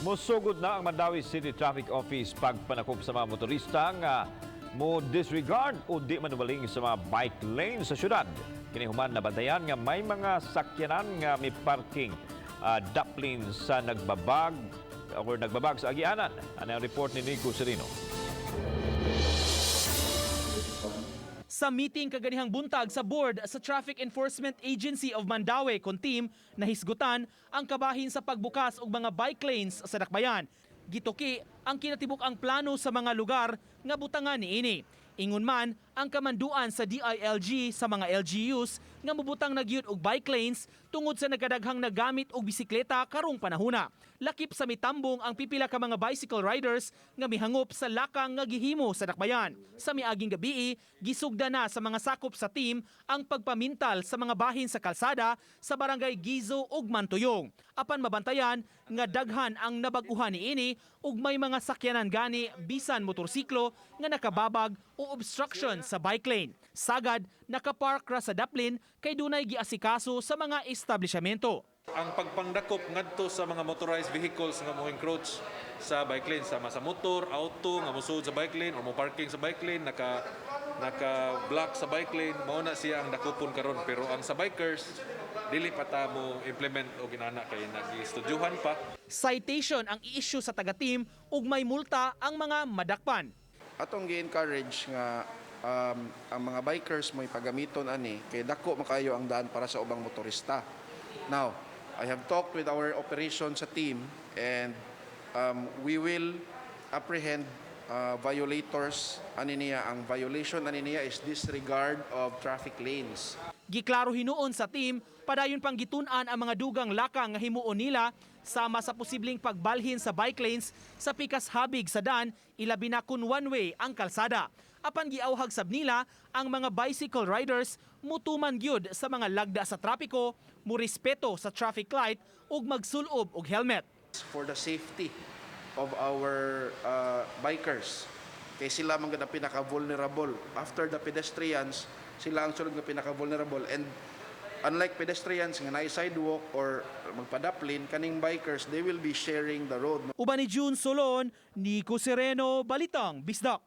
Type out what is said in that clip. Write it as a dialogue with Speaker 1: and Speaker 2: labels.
Speaker 1: Musugod na ang Mandaue City Traffic Office pagpanakop sa mga motorista nga mo disregard o di manubaling sa mga bike lane sa syudad. Kini human nabantayan nga may mga sakyanan nga may parking daplin sa nagbabag or nagbabag sa agianan. Ano ang report ni Nico Serino?
Speaker 2: Sa meeting kaganihang buntag sa board sa Traffic Enforcement Agency of Mandaue kon team, nahisgutan ang kabahin sa pagbukas og mga bike lanes sa dakbayan. Gituki ang kinatibuk ang plano sa mga lugar nga butangan niini. Ingon man ang kamanduan sa DILG sa mga LGUs nga mobutang na gyud og bike lanes tungod sa nagkadaghang nagamit og bisikleta karong panahuna. Lakip sa mitambong ang pipila ka mga bicycle riders nga mihangop sa lakang nga gihimo sa dakbayan. Sa miaging gabii, gisugda na sa mga sakop sa team ang pagpamintal sa mga bahin sa kalsada sa barangay Guizo ug Mantuyong. Apan mabantayan nga daghan ang nabag-uhan niini ug may mga sakyanan gani bisan motorsiklo nga nakababag o obstruction sa bike lane. Sagad, nakapark ra sa daplin kay dunay giasikaso sa mga establishmento.
Speaker 3: Ang pagpangdakop ngadto sa mga motorized vehicles nga mo encroach sa bike lane, sama sa motor, auto nga mosulod sa bike lane or mo parking sa bike lane, naka block sa bike lane, mao na siya ang dakupon karon. Pero ang sa bikers, dili pa ta mo implement og inana kay nag-istudyuhan pa.
Speaker 2: Citation ang i-issue sa taga-team ug may multa ang mga madakpan.
Speaker 4: Atong gi-encourage nga ang mga bikers mo'y pagamiton ani kay dako makayo ang daan para sa ubang motorista. Now, I have talked with our operation sa team and we will apprehend violators ani niya. Ang violation ani niya is disregard of traffic lanes.
Speaker 2: Giklaro hinuon sa team, padayon pang gitun-an ang mga dugang lakang nga himuon nila sama sa posibleng pagbalhin sa bike lanes sa pikas habig sa daan, ilabi na kun one way ang kalsada. Apan giawhag sab nila ang mga bicycle riders mutuman gyud sa mga lagda sa trapiko, murespeto sa traffic light ug magsulob og helmet.
Speaker 4: For the safety of our bikers. Kay sila man gud ang pinaka-vulnerable. After the pedestrians, sila ang sunod nga pinaka-vulnerable. And unlike pedestrians nga naay sidewalk or magpadaplin, kaning bikers, they will be sharing the road.
Speaker 2: Uban ni June Solon, Nico Sereno, Balitang Bisdak.